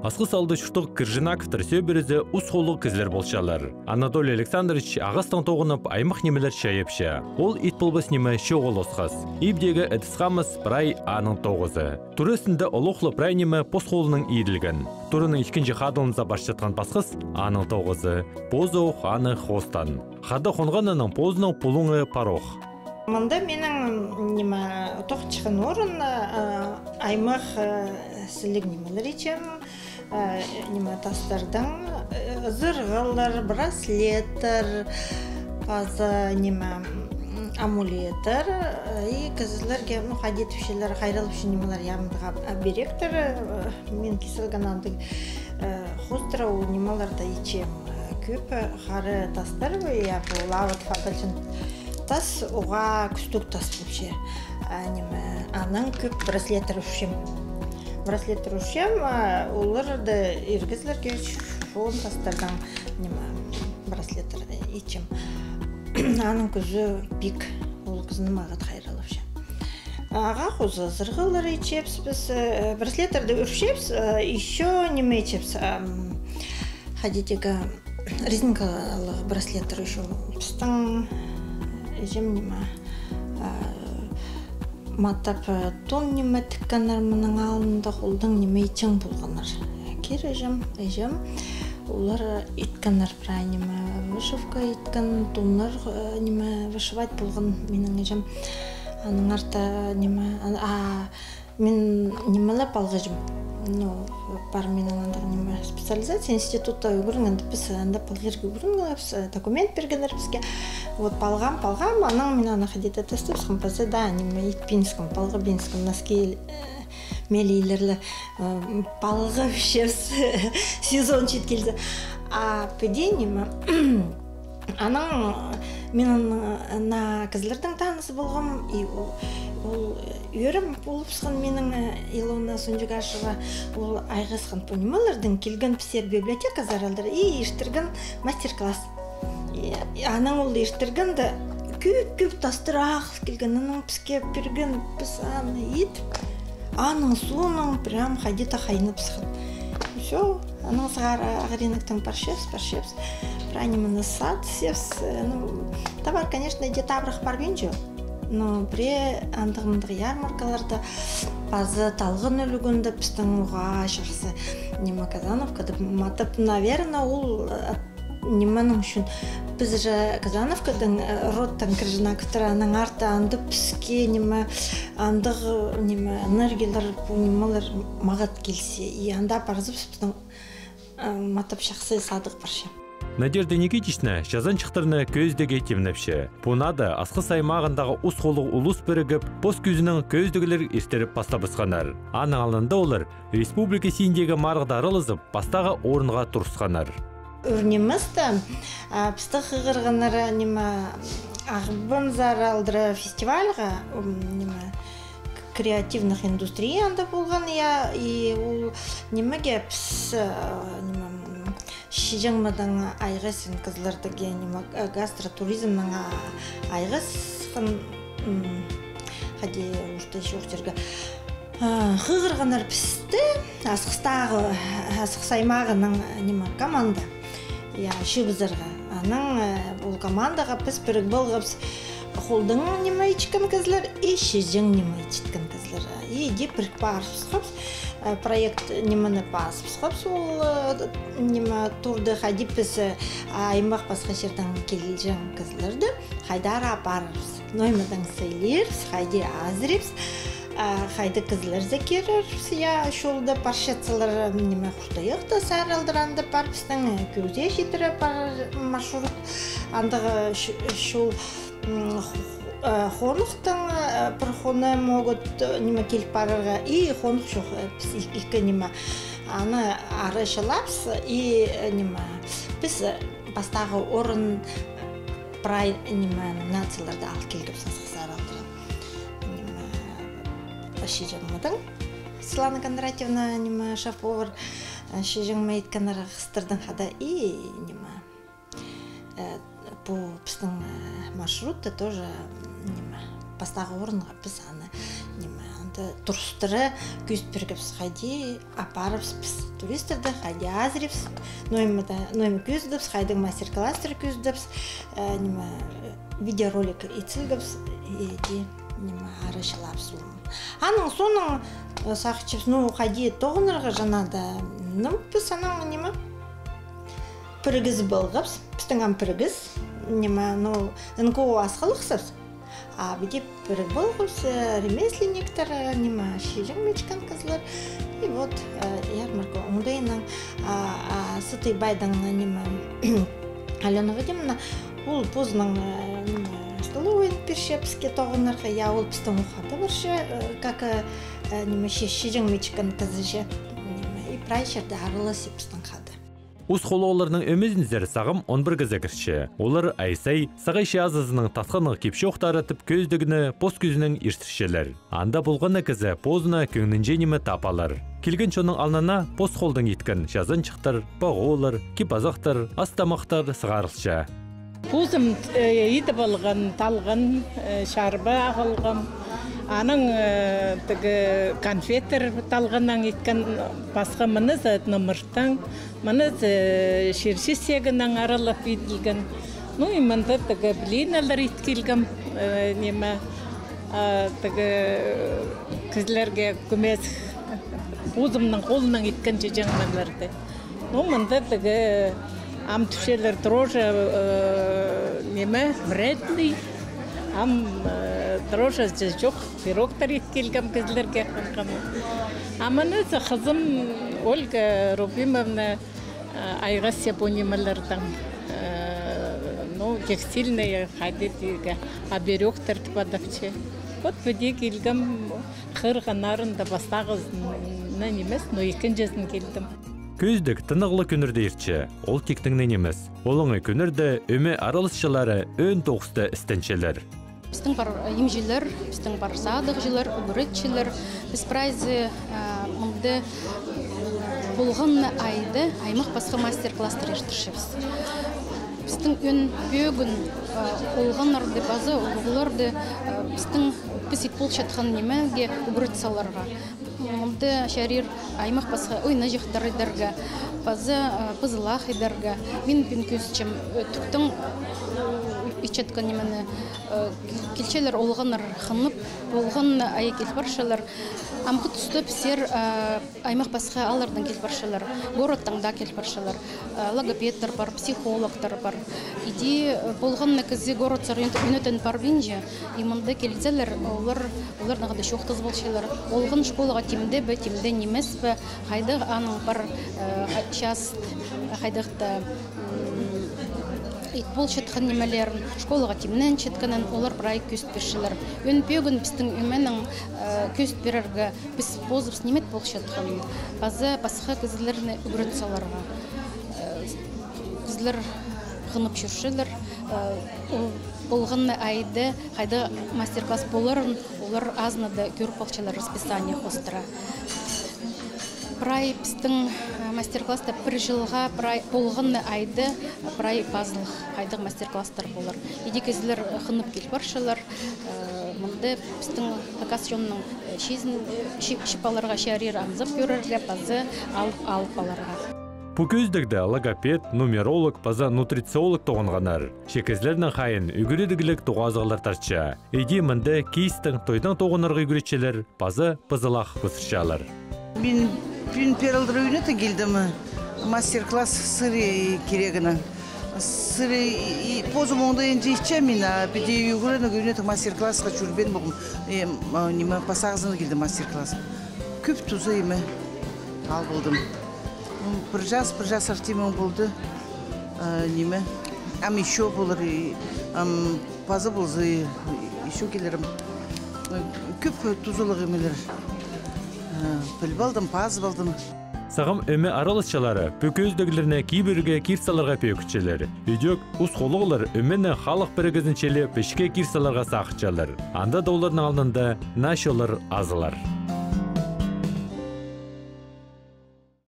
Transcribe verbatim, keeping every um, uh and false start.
Асхыс аалда чуртығ Кыржинаковтар сӧбірезі ус холлығ кізілер полчалар. Анатолий Александрович ағастаң тоғынып, аймах нимелер чайапча. Ол ит полбас ниме чоғыл осхас. Ибдегі ідіс-хамыс прай аның тоғызы. Тура ӱстӱнде олох ла прай ниме пос холынаң иділген. Тураның ікінҷі хадылынза парчатхан пасхыс аның тоғызы. Позы ох аны хоостаан. Хада хонғаннаң позының пулуңы пар ох. Мында минің, ниме, тоғынчатхан орын, а, аймах, а, сіліг нимелер итчем, а, ниме, тастардаң, а, ызырғылар, браслеттер, паза, ниме, м, амулеттер, а, и кізілерге, ну, хайди тіпчелер, хайраллапча нимелер, я, мындағ об-, оберегтер, а, мин кизілген андағ, а, хоостыра ол нимелерні итчем. А, кӧп, а, хара тастар, я, пу лавр фабальчан тас, уғаа кӱстіг тас полча. А, ниме, анаң кӧп браслеттер ӱрчем. Браслеттер ӱрчем, а, оларны ир кізілерге чоон тастардаң, ниме, браслеттер итчем. Аның кӱзі пик, ол кізіні мағат хайраллапча. Ағаа хоза ызырғылар итчебіс піс, э, браслеттерні ӱрчебіс, э, ещё ниме итчебіс, ам, хайди тігі, резинкалығ браслеттер ещё. Пістің іҷем ниме, а, матап, а, тон ниме тіккеннер, мының алнында холдаң ниме итчең полғаннар. Кир іҷем, іҷем, олар иткеннер прай ниме, вышивка иткен, тоннар, а, ниме, вышивать полған минің іҷем. Аның арты ниме, а, а, Мин нимеле палғаҷам. Ну, пар минің андағ ниме специализация, институтта ӱгренгенде піс анда палғирға ӱгренгебіс, э, документ пиргеннер піске. Вот, палғам, палғам, анаң мин аны хайди-да тастабысхам, паза даа ниме итпинскем, палғабинскем, носки, э, мелийлерле, э, палғапчабыс, сезон чит килзе. А піди ниме, Анаң мин, э, наа кізілердең таныс полғам, и ол, ол, э, ӧӧрем полыбысхан минің, э, Илона Сунчугашева, ол айғасхан пу нимелердең, килген пістер библиотеказар алдыра и иртірген мастер-класс. И, и анаң ол иртіргенде кӧп-кӧп тастар ағыл килген, анаң піске пирген, піс аны ит. Аның соонаң прям хайди-да хайныбысхан. Всё, анаң сығара ағыринектең парчабыс, парчабыс. Прай нимені сатчабыс. Э, ну, товар, конечно, иди табырах парбинча. Но пірее андағ-мындағ ярмаркаларда, паза талған ӱлӱкӱнде пістің уғаа чахсы ниме Казановкада матап, наверно, ол, э, Нименің ӱчӱн? Піс же Казановкадаң, э, родтаң кірҷең, кірҷең, анаң арты анда піске ниме, андағ, ниме, энергиялар, пу нимелер мағат килзе. И анда парзабыс, пістің, э, матап чахсы садығ парча. Надежда Никитична чазанҷыхтарны кӧзідерге тимнепче. Пу наада Асхыс аймағындағы ус холлығ улус пірігіп, пос кӱзінең кӧзідіглер иртіріп пастабысханнар. Аның алнында олар республика синіндегі марығда аралазып, пастағы орынға турысханнар. Ӱр ниместе, а, пісті хығырғаннар, ниме, Ағбанзар алдыра фестивальға, м, ниме, к-, креативных индустрий анда полған, я, и ол нимеге піс, а, ниме, м, чиҷең мыдаң айғасхан кізілерге, ниме, э, гастротуризмнең, а, айғасхан, м, хайди орта чоохтирға. А, хығырғаннар пісті Асхыстағы, Асхыс аймағының, ниме, команда. Я, чыыбызарға. Анаң, э, ол командаға піс пірік полғабыс холдаң ниме итчеткен кізілер и чиҷең ниме итчеткен кізілер. И иди пірік парыбысхабыс, э, проект нимені пазыбысхабыс, ол, э, ниме турды, хайди піс, э, аймах пасха чирдең килҷең кізілерді хайдар апарарбыс. Ноо мыдаң сыйлирбыс, хайди азырирбыс, а, хайди кізілерзер кирербіс, я, чолда парчатсалар, ниме, Хуртуях таа саралдыранда пар пістің, э, Кӧгзее читіре пар маршрут, андағ, э, ч-, чол, м, х-, э, хонухтаң, э, пір хоны могут, э, ниме, киліп парарға, и хонух чох, э, піс ик-, ікі ниме. Аны ары чылабыс, и, э, ниме, піс, э, пастағы орын, прай, ниме, номинацияларда ал килгебіс Асхыс аралда. Ниме, чиҷең мыдаң Светлана Кондратьевна, ниме, шеф-повар, э, чиҷең ме иткеннер хыстардаң хада и, ниме, э, пу пістің, э, маршрутта тоже, ниме, пастағы орынға піс аны, ниме, Т-, турыстыра кӧзіт пиргебіс, хайди апарыбыс піс туристерні, хайди азырибыс, ноо ниме, ноо ниме кӧзідібіс, хайдағ мастер-класстар кӧзідібіс, э, ниме, видеоролик ит салғабыс, иди, ниме, арачылабыс. Аның соонаң, э, сағынчабыс, ну, хайди тоғынарға чанада, ну, піс анаң, ниме, пірігізіп алғабыс, пістің ам пірігіс, ниме, ну, НКО ас халахсабыс. А піди пірігіп алғабыс, э, ремесленниктер, э, ниме, чиҷең мичкен кізілер. И вот, э, ярмарка оңдайынаң, а, а, Сытыбайдаң, ниме, Алёна Вадимовна, ол позының, э, ниме, столовойын пирче піске тоғынарға, я, ол пістің хада парча, э, как, э, э, ниме, чи-, чиҷең мичкен кізі чи, ниме, и прай чирде араласча пістің хада. Ус холлығларның ӧмезінзер сағам он пір кізі кірче. Олар ай сай сағай чазызының татханнығ кип-чоохтары тіп кӧзідігні пос кӱзінең иртірчелер. Анда полған на кізі позына кӧңнінҷе ниме таап алар. Килген чонның алнына пос холдаң иткен чазанҷыхтар, пағолар, кип-азахтар, ас-тамахтар сығарылча. Позым, э, идіп алған талған, э, чарба ағылғам. Анаң, э, тігі конфеттер талғаннаң иткен, пасха мынызы нымырттаң, мынызы, э, чир-чисегінең аралап иділген. Ну и мында тігі блиналар ит килгем, э, ниме, а, тігі, э, кізілерге кӧмес, позымның холынаң иткен чиҷеңнерді. Ну, мында тігі ам тіпчелер дрожжи, э, ниме, вряд ли. Ам, э, дрожжи чох, пирогтар ит килгем кізілерге хынған. А мына хызым Ольга Рубимовна, э, айғасча пу нимелердең, э, ну, текстильный, хайди тирге, оберёктар тіп адапча. Вот піди килгем, хығырған арында пастағызын нимес, но ікінҷізін килдім. Кӧзідіг тынағлығ кӱннерде иртче, ол тиктең нимес. Олаңай кӱннерде ӧме араласчылары ӧӧн тоғыста істенчелер. Пістің пар имҷілер, пістің пар садығҷылар, ӱгретчілер. Піс прайзы, а, мында полған на айда аймах-пасха мастер-класстар иртірчебіс. Пістің ӧӧн пӧгін, а, олғаннарды, паза улуғларды, а, пістің піс ит полчатхан нимеге ӱгрет саларға. Мында чарир аймах-пасха ойнаҷахтар идерге, паза, э, пызылах идерге. Мин пӱӱн кӧзітчем, э, тӱктең, э, итчеткен нимені, э, кил-, килчелер олғаннар хынып, олған ай кил парчалар. Амғы туста піссер, э, аймах-пасха ааллардаң кил парчалар, городтаң даа кил парчалар. Э, логопедтер пар, психологтар пар. Иди, э, полған на кізі городсар ӱнет-, ӱнетін парбинча, и мында килзелер, олар, олар нағада чоохтазып полчалар. Олған школаға тимде бе, тимде нимес пе, хайдағ аның пар, э, ха-, час, хайдағ-да, м, ит полчатхан нимелерін, школаға тимненчеткенін олар прай кӧзіт пирчелер. Ӧӧн пӧгін пістің ӧменің, э, кӧзіт пирерге піс позыбыс ниме ит полчатханын, паза пасха кізілерні ӱгрет саларға. Э, кізілер хынып чӧрчелер, э, ол полған на айда хайда мастер-класс поларын олар азынада кӧр полчалар расписание хоостыра. Прай пістің, э, мастер-класста пір чылға прай полған на айда прай пазылых хайдағ мастер-класстар полар. Иди кізілер хынып кил парчалар. Э, мында пістің хакас чонның, э, чизін, э, чи-, чіп аларға чарир, анзап кӧрерге, паза алып, алып аларға. Пу кӧзідігде логопед, нумеролог паза нутрициолог тоғынғаннар. Че кізілернің хайиин ӱгредігліг тоғазығлар тартча. Иди мында киистең тойдаң тоғынарға ӱгретчелер паза пызылах пызырчалар. Мин пӱӱн пеер алдыра ӱнетін килдім, мастер-класс сыри кирегінең. Сыри и, и позым оңдайын итчем мин, а піди ӱгренерге ӱнетін мастер-классха чӧрбеен полғам. Э, м, а, ниме, пастағызын килдім мастер-класс. Кӧп туза ниме ал полдым. М, пір час, пір час артым оң полды. Э, ниме, ам ещё полар, и, ам, паза полза, и, ещё килерім. Э, кӧп тузалығ нимелер. Э, піліп алдым, пазып алдым. Сағам ӧме араласчылары пу кӧзідіглерні кибірге кир саларға пӧгінчелер. Ідӧк ус холлығлар ӧменің халых пірігізінчелеп пічікке кир саларға сағынчалар. Анда даа оларның алнында наа чоллар азылар.